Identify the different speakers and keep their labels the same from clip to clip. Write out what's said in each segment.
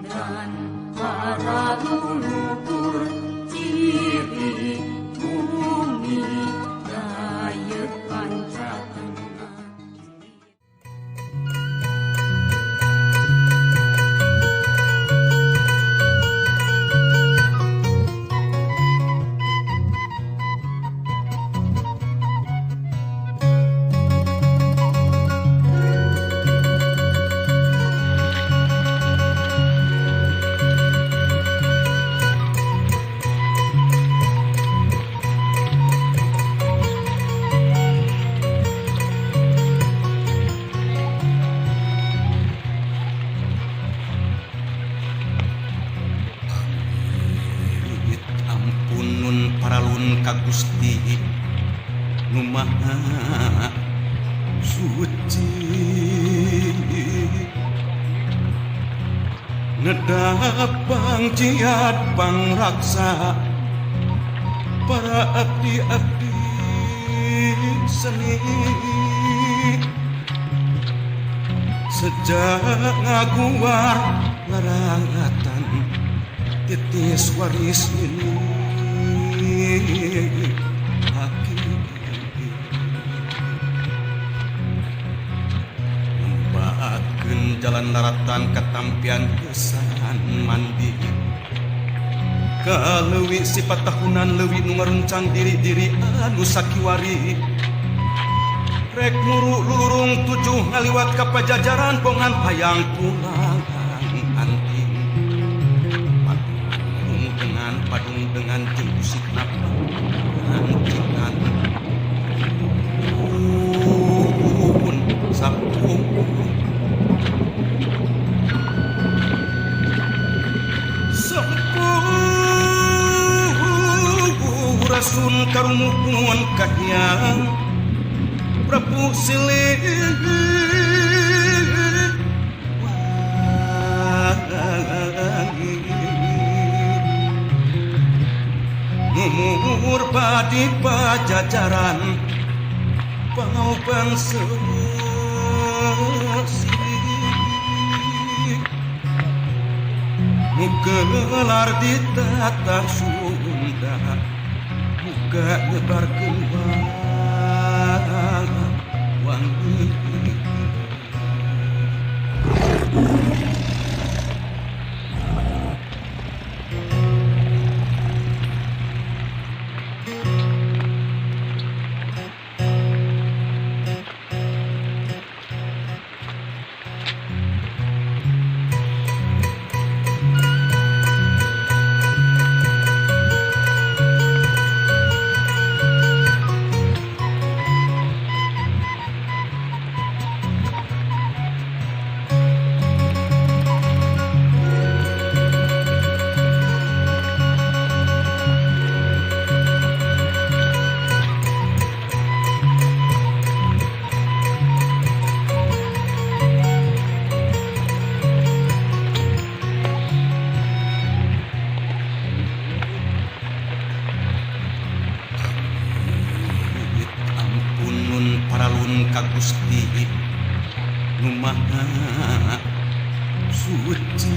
Speaker 1: Dan para leluhur ciri bumi dayeuh Pancatengah.
Speaker 2: Pamit ampunun paralun ka Gusti nu Maha Suci, nedap pangjiat pangraksa para abdi-abdi seni sejak ngaguar larangatan titis waris ini aki nembakeun jalan laratan katampian kesan mandi ka leuwi sifat tahunan leuwi nu ngaruncang diri-diri anu sakiwari rek muru lulurung tujuh ngaliwat ka pajajaran bongan hayang pulang anting padung dengan padung dengan jeung usikna pancikan pun sabtu. Sampurasun karumuhun kahiyang Prabu Silih Wangi Mumur padi pajajaran Pangaubang sesi Mugelar di tata Sunda muga nyebarkeun wangi. Pamit ampunun paralun ka Gusti nu Maha Suci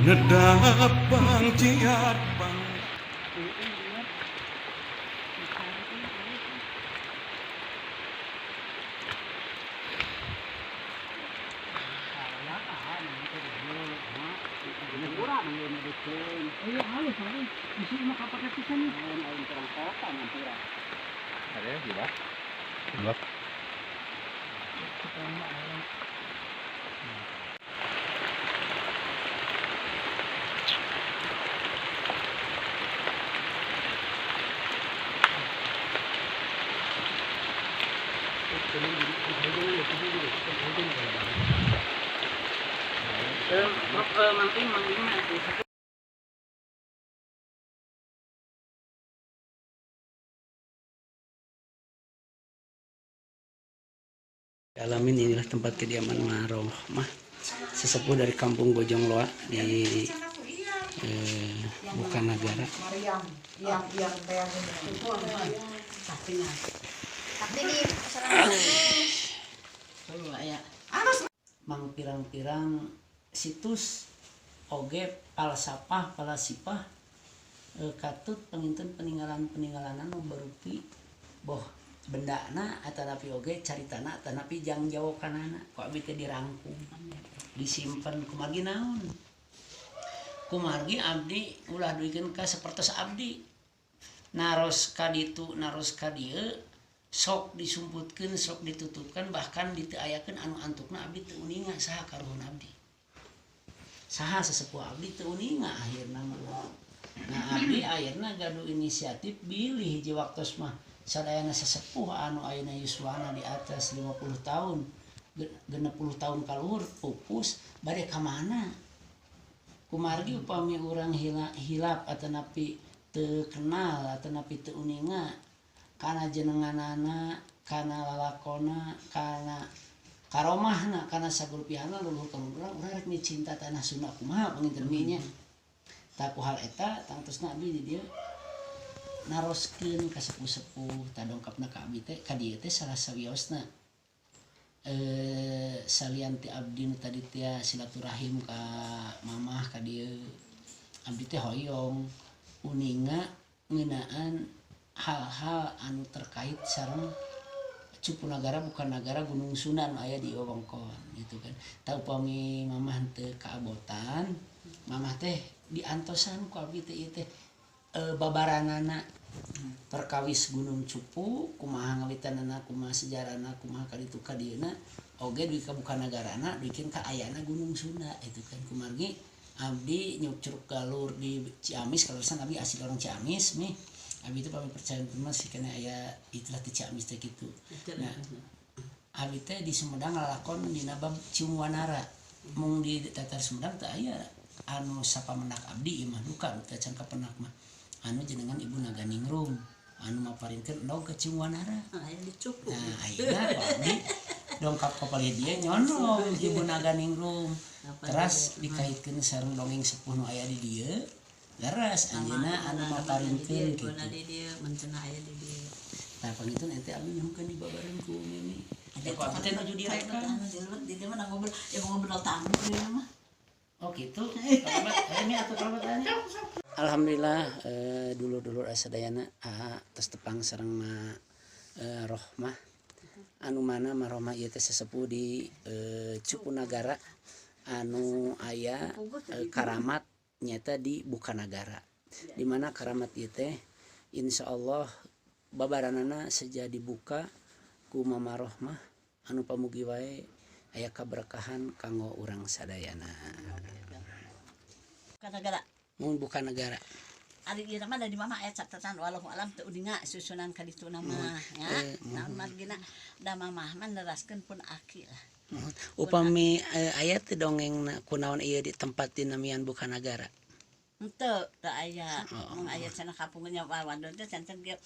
Speaker 2: nedap pangjiat pang
Speaker 3: Alamin, inilah tempat kediaman Marohmah, sesepuh dari kampung Bojong Loa di Bukanagara. Mangpirang-pirang situs oge falsafah falasifah katut panginten peninggalan-peninggalan anu barupi boh bendana atanapi oge caritana atanapi jangjawokanana ku abdi teh dirangkum, disimpen. Kumargi naon? Kumargi abdi ulah duikeun ka sapertos abdi naros ka ditu, naros ka dieu, sok disumputkeun, sok ditutupkan, bahkan diteu ayakeun anu antukna abdi teu uninga saha karuhun abdi, saha sesepuh abdi teu uninga akhirna mah. Nah, abdi akhirna gaduh inisiatif bilih hiji waktos mah sadayana sesepuh anu ayeuna yuswana di atas 50 tahun, 60 tahun kaluhur pupus, bade ka mana? Kumargi upami urang hilap atanapi teu kenal atanapi teu uninga kana jenenganana, kana lalakona, kana karomahna, kana sagulpiana luluhur kaluhur urang, urang rek cinta tanah Sunda kumaha panginten nya. Tah, ku hal eta tangtosna abdi di dieu naroskeun ka sepuh-sepuh. Tah, dongkapna ka abdi teh ka dieu teh salah sawiosna salian ti abdi nu tadi teh silaturahim ka mamah ka dieu, abdi teh hoyong uninga ngeunaan hal-hal anu terkait sareng Cupunagara, Bukanagara, Gunung Sunda anu aya di wewengkon gitu kan. Tah, upami mamah teu kaabotan, mamah teh diantosan ku abdi teh ieu teh babaranana perkawis Gunung Cupu kumaha ngawitanana, kumaha sejarahna, kumaha ka ditu ka dieuna oge dugi ka Bukanagarana, dugi ka ayana Gunung Sunda itu kan. Kumargi abdi nyukcruk galur di Ciamis, kaleresan abdi asli orang Ciamis nih. Abdi itu pami percaya masih kena aya itulah di Ciamis teh gitu. Nah, abdi teh di Sumedang lalakon dina bab Ciung Wanara, mung di tatar Sumedang teh aya anu sapamenak abdi ieu mah duka nu teu can kapenak mah anu jenengan Ibu Naganingrum anu maparinkeun endog ke Ciung Wanara.
Speaker 4: Ah, aya dicukup.
Speaker 3: Nah, ayeuna ku abdi dongkap ka palih dieu nyondong Ibu Naganingrum, teras dikaitkeun sareng dongeng sepuh nu aya di dieu, leres anjeunna anu maparinkeun kitu.
Speaker 4: Ibuna di dieu, mencenah aya di dieu.
Speaker 3: Tah, pangitun ente abdi nyuhunkeun dibabareun ku Mimi. Da ku abdi teh nuju direkam.
Speaker 4: Di dieu mah ngobrol, ya ngobrol tamu di dieu mah.
Speaker 3: Oh gitu. Kerabat, ini atau kerabat ini. Alhamdulillah, dulur-dulur asadayana, tos tepang sareng ma Rohmah anu mana Ma Rohmah ieu teh sesepuh di Cupunagara anu aya karamat nyata di Bukanagara. Di mana karamat ieu teh insyaallah babaranana seja dibuka ku Mama Rohmah anu pamugi wae aya kaberkahan kanggo urang sadayana.
Speaker 4: Bukanagara.
Speaker 3: Mun Bukanagara.
Speaker 4: Ari ieu mah dari mama aya catatan, walau alam teu uninga susunan ka ditu mah nya. Naon margina da mamah mah neraskeun pun aki lah.
Speaker 3: Upami aya teu dongeng kunaon ieu di tempat dinamian Bukanagara?
Speaker 4: Henteu, teu aya.
Speaker 3: Oh.
Speaker 4: Mung aya cenah kampungnya wadon teh janten ge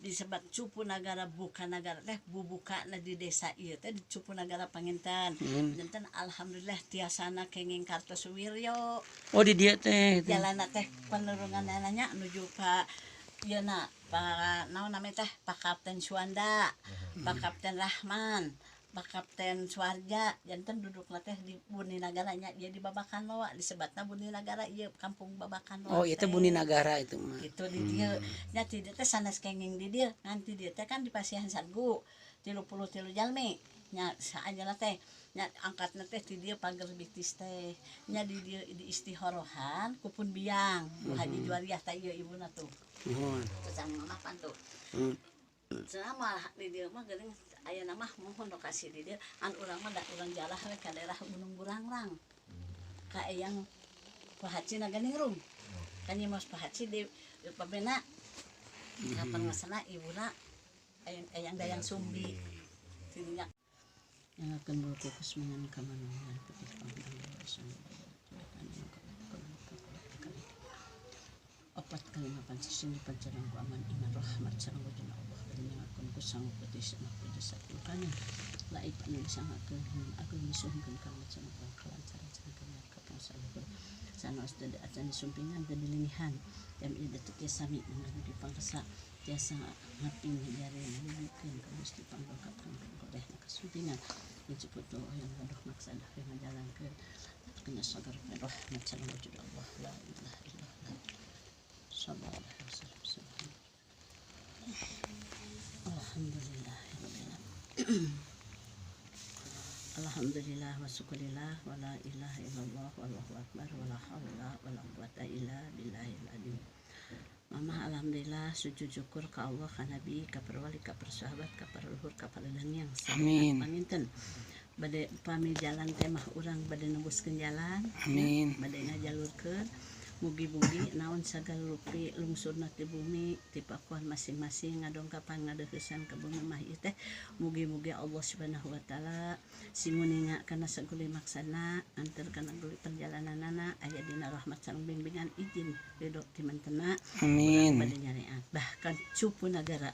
Speaker 4: disebat Cupunagara Bukanagara teh bubukana di desa ieu teh di Cupunagara panginten. Janten alhamdulillah tiasana kenging Kartosuwiryo.
Speaker 3: Oh, di dieu teh.
Speaker 4: Jalanna teh penurunganna nya nuju ka ieu na Pak naon namanya teh, Pak Kapten Suwanda, Pak Kapten Rahman, Pak Kapten Suwarja, janten dudukna teh di Buni Nagara nya, dia di Babakan Loa, disebatna Buni Nagara ieu kampung Babakan Loa.
Speaker 3: Oh, itu
Speaker 4: teh.
Speaker 3: Buni Nagara itu mah.
Speaker 4: Gitu di dieu nya, ti dieu teh sanes kenging di dieu, ngan ti dieu teh kan di pasihan sagu 33 jalmi nya saanjeunna teh nya, angkatna teh ti dieu pager bitis teh nya di dieu di istihorohan ku pun biang Bu Haji Juariah teh ieu ibuna tuh.
Speaker 3: Muhun.
Speaker 4: Terus mama pan tuh. Selama di dieu mah geuning aya mah mohon lokasi di dieu an urang mah da urang jalah we ka daerah Gunung Burangrang ka eyang Pak Haji Naganingrum kan Nyi Mas Pak Haji di pabena kapan ngasana ibuna eyang, eyang Dayang Sumbi tidinya. Yang akan berfokus dengan kamanungan putih opat kalima pansisini pancarang ku aman iman rahmat sareng wajah Allah kalinyakan ku sang putih sama puja satu kanan laip anu disangakeun aku misuhunkeun kamu sama kelancaran sareng kalian kapung saluhur sanos teu acan disumpingan teu dilinihan jam ieu teu tiasa sami anu dipangkesa tiasa ngaping jare naluyukeun ka Gusti panggongkap kolehna kasumpingan. Disebut yang gaduh maksad yang ngajalankeun kena sagar rahmat sareng wujud Allah la ilaha illallah sallallahu alaihi wasallam. Alhamdulillahirabbil alamin. Alhamdulillah wa syukurillah wa la ilaha illallah wallahu akbar wa la haula wa la quwata illa billahil azim. Mama alhamdulillah sujud syukur ka Allah, ka Nabi, ka para wali, ka para sahabat, ka para luhur, ka para danyang.
Speaker 3: Amin.
Speaker 4: Panginten bade pami jalan teh mah urang bade nembuskeun jalan.
Speaker 3: Amin.
Speaker 4: Bade ngajalurkeun mugi-mugi naon sagala rupi lungsurna ti bumi ti pakuan masing-masing ngadongkapan ngadeuheusan ka bumi mah ieu teh mugi-mugi Allah Subhanahu wa taala sing nguninga kana saguli maksana anter kana guli perjalananana aya dina rahmat sareng bimbingan izin ridho ti mantena.
Speaker 3: Amin.
Speaker 4: Bade nyareat bahkan cupu nagara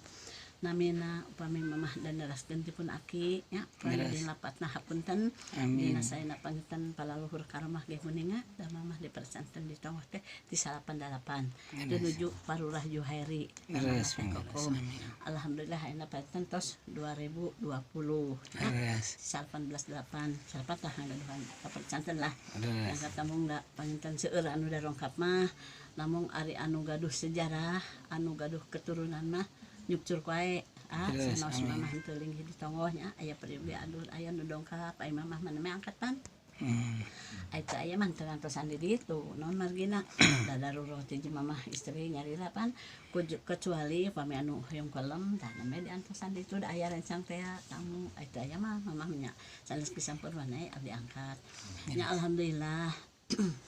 Speaker 4: namina upami mamah dan neraskeun ti pun aki nya upami
Speaker 3: Leres.
Speaker 4: dina lapatna hapunten.
Speaker 3: Amin.
Speaker 4: Dina saena panginten palaluhur karomah ge kuninga da mamah dipersanten di tonggoh teh di 88 menuju Parurah Juhairi.
Speaker 3: Leres,
Speaker 4: Mamah teh
Speaker 3: leres.
Speaker 4: kokom.
Speaker 3: Amin.
Speaker 4: Alhamdulillah ayeuna panginten tos 2020 ya.
Speaker 3: Leres.
Speaker 4: 18 8 salapan tah ngagaduhan kapercanten lah.
Speaker 3: Leres.
Speaker 4: Yang katamung da panginten seueur anu darongkap mah namung ari anu gaduh sejarah anu gaduh keturunan mah nyukcur wae ah.
Speaker 3: Leres,
Speaker 4: sanaos
Speaker 3: amin.
Speaker 4: mamah henteu linggih di tonggoh nya aya peryogi adur aya nu dongkap aya mamah mana mah angkatan. Aya teu aya mah teu ngantosan di ditu naon margina da darurat ti mamah istri nyarira pan kecuali upami anu hoyong kelem tah namanya diantosan di ditu da aya rencang teh tamu aya teu aya mah mamah nya sanes pisan perwana abdi angkat nya alhamdulillah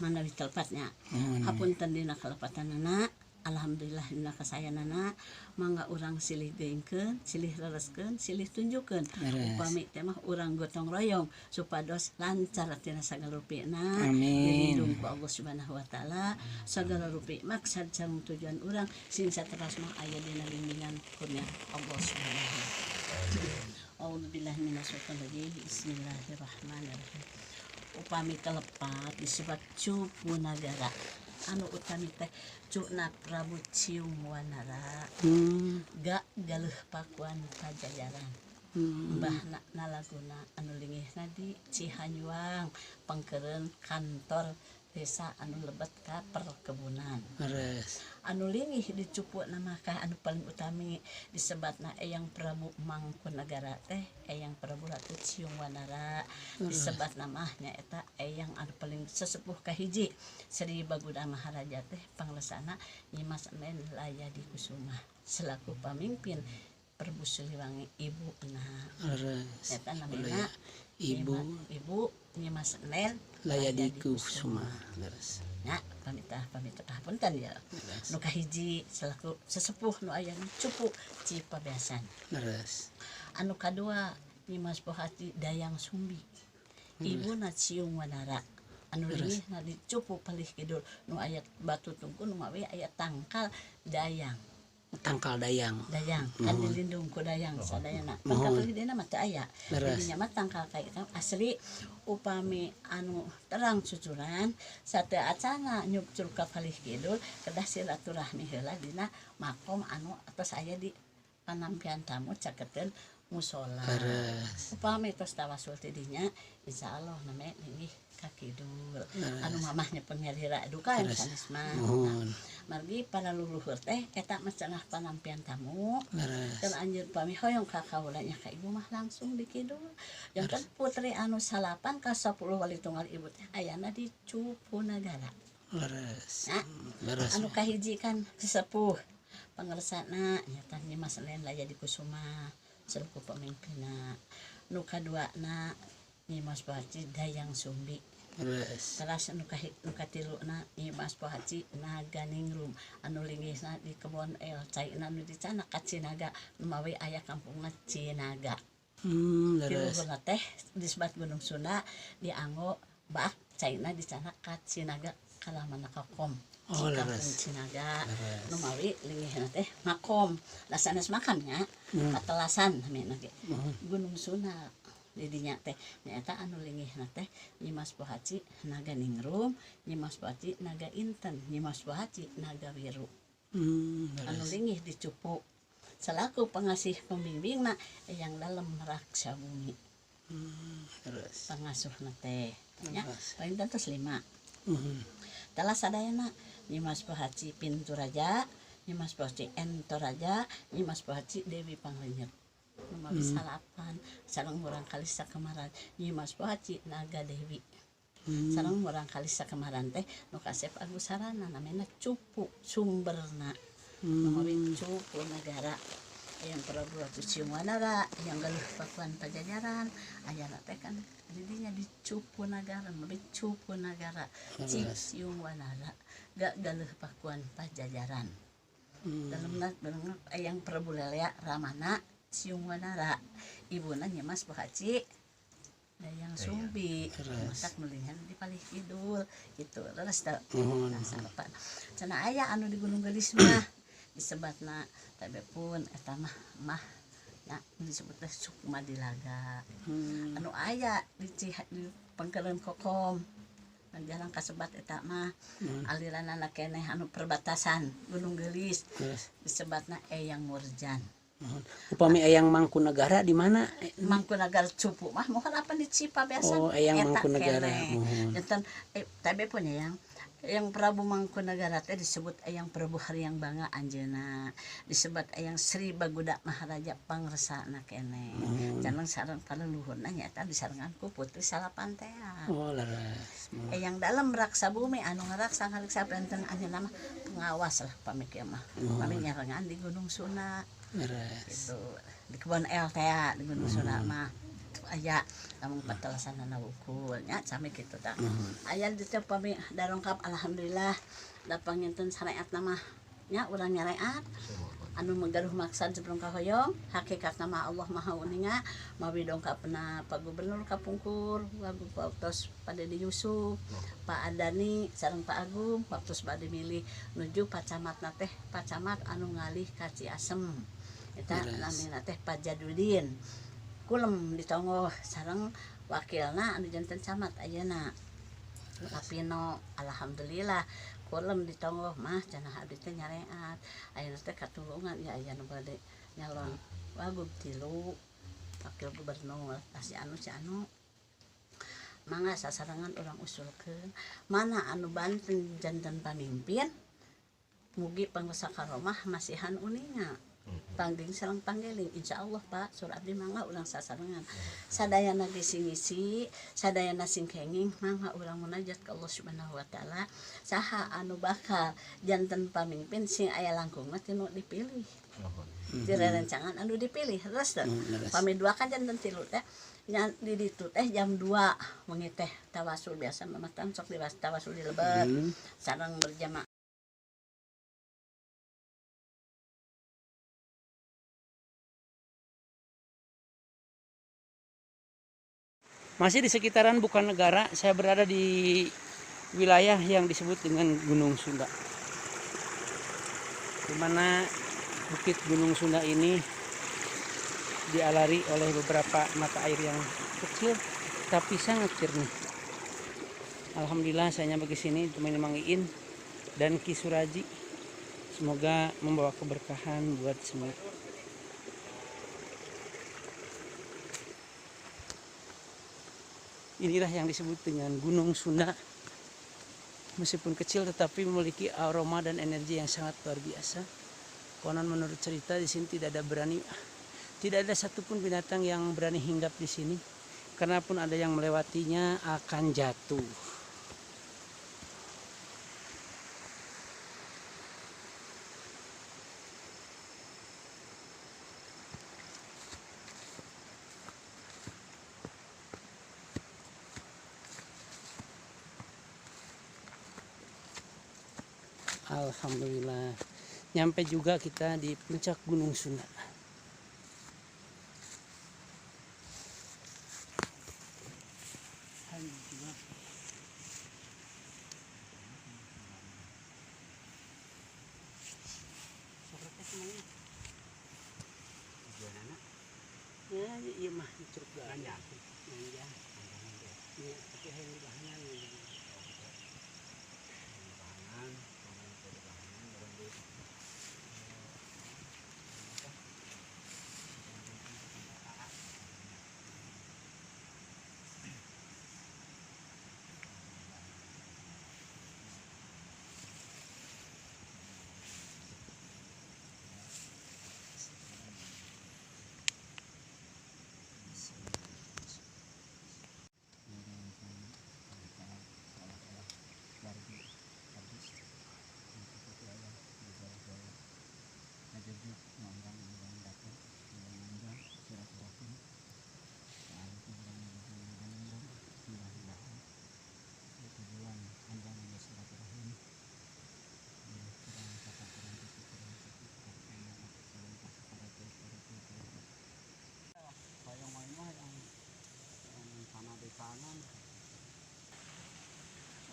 Speaker 4: manawi telepatnya.
Speaker 3: Nuhun.
Speaker 4: Hapunten dina kalepatanana alhamdulillah dina kasayanana mangga urang silih geuingkeun silih lereskeun silih tunjukkeun.
Speaker 3: Leres.
Speaker 4: Upami teh mah urang gotong royong supados lancar tina sagala rupina.
Speaker 3: Amin.
Speaker 4: Dilindung ku Allah Subhanahu wa taala sagala rupi maksad sareng tujuan urang sing sateras mah aya dina bimbingan kurnia Allah Subhanahu wa taala. A'udzubillahi minasyaitonir rajim. Bismillahirrahmanirrahim. Upami telepat disebut Cupu Nagara anu utami teh Cuna Prabu Ciung Wanara. Ga Galuh Pakuan Pajajaran. Mbahna nalaguna anu linggihna di Cihanyuang pangkeureun kantor desa anu lebet ka perkebunan.
Speaker 3: Leres.
Speaker 4: Anu linggih di Cupu nama kah anu paling utami disebatna Eyang Prabu Mangkunagara teh Eyang Prabu Ratu Ciung Wanara disebat nama nyaeta Eyang anu paling sesepuh kahiji Sri Baguda Maharaja teh panglesana Nyimas Enen Layadi Kusuma selaku pamimpin Prabu Siliwangi ibuna.
Speaker 3: Leres.
Speaker 4: Eta namina
Speaker 3: Ibu
Speaker 4: Ibu Nyimas Enen
Speaker 3: Layadi Kusuma. Leres.
Speaker 4: nya pamit pamit hapunten ya.
Speaker 3: Leres.
Speaker 4: Nu kahiji selaku sesepuh nu aya nu Cupu Cipabeasan.
Speaker 3: Leres.
Speaker 4: Anu kadua Nyimas Pohati Dayang Sumbi ibuna Ciung Wanara anu linggihna di Cupu palih kidul nu aya batu tungku nu mawi aya tangkal dayang.
Speaker 3: Tangkal dayang.
Speaker 4: Dayang kan dilindung ku dayang sadayana.
Speaker 3: Muhun.
Speaker 4: Pangkal palih mah teu aya.
Speaker 3: Leres.
Speaker 4: Jadinya mah tangkal kayak itu asli upami anu terang cucuran sate acana nyukcur ka palih kidul kedah silaturahmi heula dina makom anu atos aya di panampian tamu caketeun musola.
Speaker 3: Leres.
Speaker 4: Upami tos tawasul ti dinya insyaallah name linggih ka kidul anu mamahnya pun nyalira duka
Speaker 3: Leres.
Speaker 4: sanes mah.
Speaker 3: Muhun.
Speaker 4: Margi para leluhur teh eta mah cenah panampian tamu.
Speaker 3: Leres.
Speaker 4: Dan anjeun pami hoyong ka kaula nya ka ibu mah langsung di kidul janten putri anu salapan ka 10 wali tunggal ibu teh ayana di Cupu Nagara.
Speaker 3: Leres.
Speaker 4: Nah,
Speaker 3: Leres.
Speaker 4: anu kahiji kan sesepuh pangersana nyata Nyimas Enen Layadi Kusuma selaku pemimpinna nu kaduana Nyimas Pohaci Dayang Sumbi.
Speaker 3: Leres.
Speaker 4: Teras nu nu katiluna Nyimas Pohaci Naganingrum anu linggihna di kebon el caina nu di cana ka Cinaga nu mawi aya kampungna Cinaga.
Speaker 3: Leres.
Speaker 4: Tiluhurna teh disebat Gunung Sunda dianggo bak caina di cana ka Cinaga kalamana kakom.
Speaker 3: Oh,
Speaker 4: Kampung
Speaker 3: leres.
Speaker 4: Cinaga
Speaker 3: Leres.
Speaker 4: nu mawi linggihna teh makom lah sanes makamnya katelasan namina ge.
Speaker 3: Muhun.
Speaker 4: Gunung Sunda didinya teh nyaeta anu linggihna teh Nyimas Pohaci Naga Ningrum, Nyimas Pohaci Naga Inten, Nyimas Pohaci Naga Wiru anu
Speaker 3: Leres.
Speaker 4: linggih di Cupu selaku pengasih pembimbingna yang dalam raksa bumi.
Speaker 3: Terus.
Speaker 4: Pangasuhna teh nya
Speaker 3: Leres.
Speaker 4: paling tos 5. Telah sadayana Nyimas Pohaci Pintu Raja, Nyimas Pohaci Ento Raja, Nyimas Pohaci Dewi Panglenyep. Numawi salapan sareng murangkalih sakemaran Nyimas Pohaci Naga Dewi. Sareng murangkalih sakemaran teh nu kasep Agusarana namina Cupu sumberna. Numawi Cupu Nagara. Yang Prabu Ratu Ciung Wanara, yang Galuh Pakuan Pajajaran, ayana teh kan didinya di Cupu Nagara, mawi Cupu Nagara, Ciung Wanara, gak Galuh Pakuan Pajajaran. Dalamna dalamna Eyang Prabu Lelea Ramana Ciung Wanara, ibuna Nyimas Pohaci Dayang Sumbi, masak melingan di palih kidul gitu, leres teu? Nah, salapan. Cenah aya anu di Gunung Geulis mah disebatna tabe pun eta mah mah nya disebut teh Sukma Dilaga. Anu aya di di Pangkeuleun Kokom. Jalan kasebat eta mah aliranana keneh anu perbatasan Gunung Geulis. Disebatna Eyang Murjan.
Speaker 3: Upami Eyang Mangkunagara di mana?
Speaker 4: Mangkunagara Cupu mah moal apa di Cipa biasa.
Speaker 3: Oh, Eyang Mangkunagara.
Speaker 4: Janten tabe pun Eyang Eyang Prabu Mangkunagara teh disebut Eyang Prabu Hariang Bangga anjeunna, disebut Eyang Sri Baguda Maharaja Pangresana keneh. Janten sareng paleluhurna nyaeta disarengan ku Putri Salapan teh.
Speaker 3: Oh, leres.
Speaker 4: Eyang dalem raksa bumi anu ngaraksa ngaliksa benten anjeunna mah pengawas lah pami kieu mah. Pami nyarengan di Gunung Sunda.
Speaker 3: Leres.
Speaker 4: Gitu. Di kebon el teh di Gunung Sunda mah. Aya lamun patelasanana wukul nya sami kitu tah. Aya di teh pami darongkap alhamdulillah da panginten sareatna mah nya urang nyareat anu menggaduh maksad sebelum kahoyong hakikatna mah Allah Maha Uninga mawi dongkapna Pak Gubernur kapungkur wagub waktos Pak Dedi Yusuf, Pak Adani sareng Pak Agung waktos bade milih nuju Pak Camatna teh Pak Camat anu ngalih ka Ciasem eta namina teh Pak Jadudin kulem ditonggoh sareng wakilna anu janten camat ayeuna Lapino alhamdulillah kulem ditonggoh mah cenah abdi teh nyareat ayeuna teh katulungan ya aya nu bade nyalon wagub 3 wakil gubernur si anu si anu mangga sasarengan urang usulkeun mana anu Banten janten pamimpin mugi panguasa karomah masihan uninga pangging sareng panggeling insyaallah Pak sur abdi mangga urang sasarengan sadayana ge sing ngisi sadayana sing kenging mangga urang munajat ka Allah Subhanahu wa taala saha anu bakal janten pamimpin sing aya langkungna tinu dipilih di rerencangan anu dipilih terus teh pami 2 kan janten 3 teh nya di ditu teh jam 2 wengi teh tawasul biasa mamatan sok tawasul di lebet sareng berjamaah.
Speaker 3: Masih di sekitaran Bukanegara, saya berada di wilayah yang disebut dengan Gunung Sunda. Di mana Bukit Gunung Sunda ini dialari oleh beberapa mata air yang kecil tapi sangat jernih. Alhamdulillah saya nyampe ke sini ditemani Mang Iin dan Ki Suraji. Semoga membawa keberkahan buat semua. Inilah yang disebut dengan Gunung Sunda. Meskipun kecil tetapi memiliki aroma dan energi yang sangat luar biasa. Konon menurut cerita di sini tidak ada satupun binatang yang berani hinggap di sini. Karena pun ada yang melewatinya akan jatuh. Alhamdulillah, nyampe juga kita di puncak Gunung Sunda. Ya, iya mah curug banyak. Iya, tapi hayang di bahangan.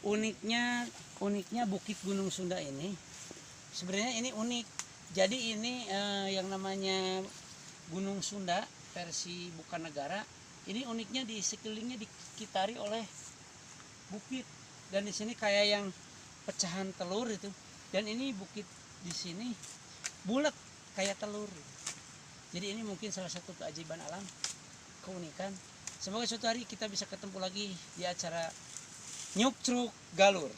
Speaker 3: Uniknya uniknya Bukit Gunung Sunda ini sebenarnya ini unik. Jadi ini yang namanya Gunung Sunda versi bukan negara. Ini uniknya di sekelilingnya dikitari oleh bukit, dan di sini kayak yang pecahan telur itu. Dan ini bukit di sini bulat kayak telur. Jadi ini mungkin salah satu keajaiban alam, keunikan. Semoga suatu hari kita bisa ketemu lagi di acara Nyukcruk Galur.